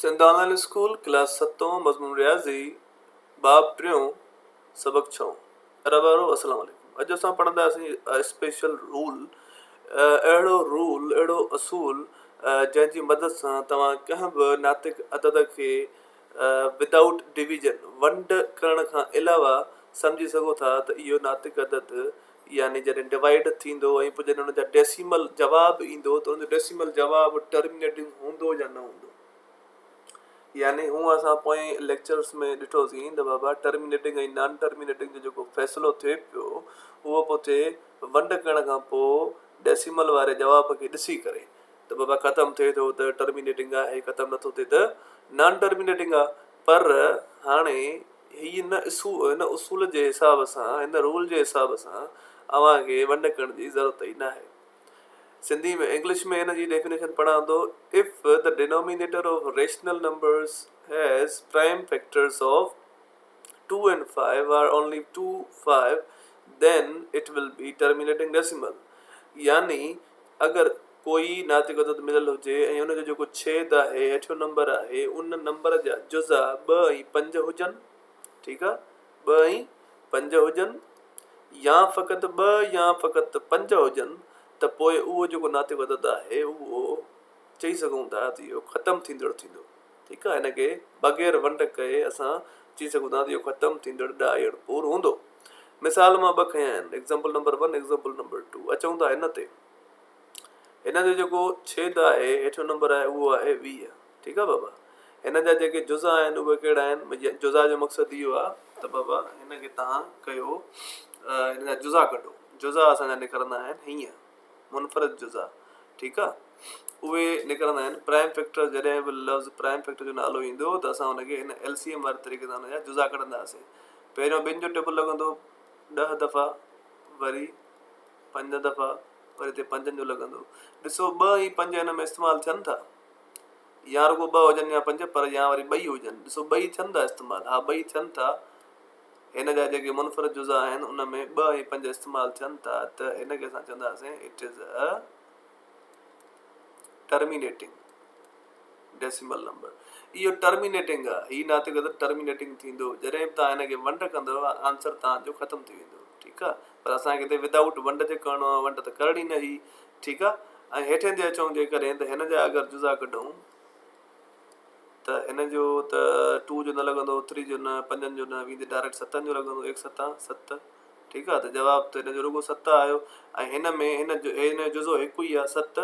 سنڌ آن line school class ستون مضمون رياضي باب ٽيون سبق ڇهون پيارا ٻارو السلام عليڪم اڄ اسان پڙهنداسين اسپيشل رول اهڙو رول اهڙو اصول جنهن جي مدد سان توهان ڪنهن به ناطق عدد کي ودائوٽ ڊويزن ونڊ ڪرڻ کان علاوه سمجهي سگهو ٿا ته اهو ناطق عدد يعني جڏهن ڊوائيڊ ٿيندو ۽ پوء جڏهن ان جا ڊيسيمل جواب ايندو ته ان جو ڊيسيمل جواب ٽرمينيٽنگ هوندو يا نه هوندو. يعني هونء اسان پوئين ليڪچرس ۾ ڏٺوسين ته بابا ٽرمينيٽنگ ۽ نان ٽرمينيٽنگ جو جيڪو فيصلو ٿئي پيو اهو پوء ٿئي ونڊ ڪرڻ کان پوء ڊيسيمل واري جواب کي ڏسي ڪري ته بابا ختم ٿئي ٿو ته ٽرمينيٽنگ آهي ختم نٿو ٿئي ته نان ٽرمينيٽنگ آهي پر هاڻي هي هن هن اصول جي حساب سان هن رول جي حساب سان اوهان کي ونڊ ڪرڻ جي ضرورت ئي ناهي. سنڌي ۾ انگلش ۾ هن جي ڊيفينيشن پڙهان ٿو If the denominator of rational numbers has prime factors of 2 and 5 or only 2, 5 then it will be terminating decimal يعني اگر ڪوئي ناطق عدد مليل هجي ۽ ان جو جيڪو ڇيد آهي، هيٺيون نمبر آهي، ان نمبر جا جزا ٻه ۽ پنج هجن، ٺيڪ آ، ٻه ۽ پنج هجن يا فقط ٻه يا فقط پنج هجن ته پوء اهو جيڪو ناطق عدد آهي اهو چئي سگهون ٿا ته اهو ختم ٿيندڙ ٿيندو، ٺيڪ آ، هن کي بغير ونڊ ڪئي اسان چئي سگهون ٿا ته اهو ختم ٿيندڙ ڏهائي اڻپور هوندو. مثال مان ٻه کنيا آهن، example number one, example number two, اچون ٿا هن تي. هن جو جيڪو ڇيد آهي هيٺيون نمبر آهي اهو آهي 20 ٺيڪ آهي بابا هن جا جيڪي جزا آهن اهي ڪهڙا آهن جزا جو مقصد اهو آهي ته بابا هن کي توهان ڪيو هن جا جزا ڪڍو جزا اسان جا نڪرندا آهن هيئن منفرد جزا ٺيڪ آهي اهي نڪرندا آهن پرائم فيڪٽر جڏهن به لفظ پرائم فيڪٽر جو نالو ايندو ته اسان ان کي هن ايل سي ايم واري طريقي سان ان جا جزا ڪڍنداسين پهريون ٻن جو ٽيبل لڳندو ڏهه دفعا وري پنج دفعا وري هتي پنجن جو لڳندو. ڏسو ٻه ۽ پنج هن ۾ استعمال ٿين ٿا. يا رڳو ٻه هجن يا پنج پر يا وري ٻئي هجن. ڏسو ٻئي ٿين ٿا استعمال. ها ٻئي ٿين ٿا. هن جا جيڪي منفرد جزا آهن ان ۾ ٻه ۽ پنج استعمال ٿين ٿا ته هن کي اسان چونداسين it is a terminating decimal number. اهو ٽرمينيٽنگ آهي. هي ناتي قدر ٽرمينيٽنگ ٿيندو. جڏهن به توهان هن کي ونڊ ڪندؤ آنسر توهان جو ختم ٿي ويندو. ٺيڪ آ پر اسان کي هتي ودائوٽ ونڊ جي ڪرڻو آ ونڊ ته ڪرڻي نه هئي ٺيڪ آ ۽ هيٺين تي اچون جيڪڏهن ته هن جا اگر جزا ڪڍون ته هن جو ته ٽو جو نه لڳندو ٿري جو نه پنجن جو نه ويندي ڊائريڪٽ ستن جو لڳندو ايڪ ستان ست ٺيڪ آ ته جواب ته هن جو رڳو ست آيو ۽ هن ۾ هن جو هن جو جزو هڪ ئي آ ست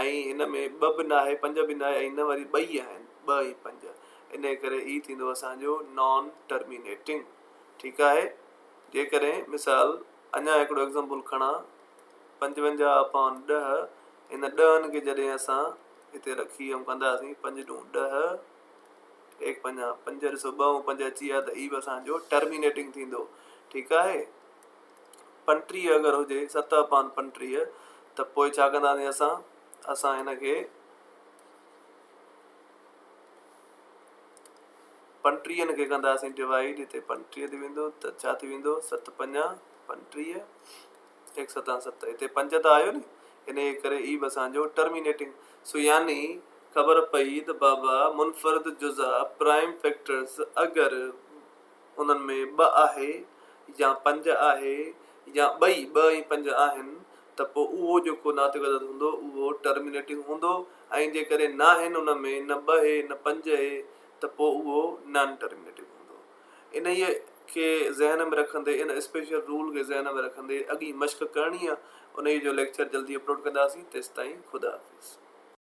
۽ هن ۾ ٻه به ناهي پنج به ناهي ۽ نه وري ٻئي آهن ٻه ۽ پنج ان ڪري هي ٿيندو اسان جو نان ٽرمينيٽنگ ٺيڪ آهي جيڪڏهن مثال اڃا هڪڙو ايگزامپل کڻان 55 اپان 10 ان ڏهن کي جڏهن اسان هتي رکي ۽ ڪنداسين پنج ڏون ڏهه ايڪ پنجا پنج ڏسو ٻه ۽ پنج اچي ويا ته هي به اسان جو ٽرمينيٽنگ ٿيندو ٺيڪ آهي 35 اگر هجي ست اپان 35 ته پوء ڇا ڪنداسين اسان اسان هن کي پنٽيهن کي ڪنداسين ڊوائيڊ هتي 35 ٿي ويندو ته ڇا ٿي ويندو ست پنجا 35 هڪ ستان ست هتي پنج ته آيو ني ان جي ڪري اي به اسان جو ٽرمينيٽنگ سو يعني خبر پئي ته بابا منفرد جزا پرائم فيڪٽرز اگر انهن ۾ ٻه آهي يا پنج آهي يا ٻئي ٻه ۽ پنج آهن ته پوء اهو جيڪو ناطق عدد هوندو اهو ٽرمينيٽنگ هوندو ۽ جيڪڏهن ناهن ان ۾ نه ٻه هي نه پنج هي ته پوء اهو نان ٽرمينيٽو هوندو. انهيء کي ذهن ۾ رکندي ان اسپيشل رول کي ذهن ۾ رکندي اڳئين مشق ڪرڻي آ. انهيء جو ليڪچر جلدي اپلوڊ ڪنداسين. تيستائين خدا حافظ.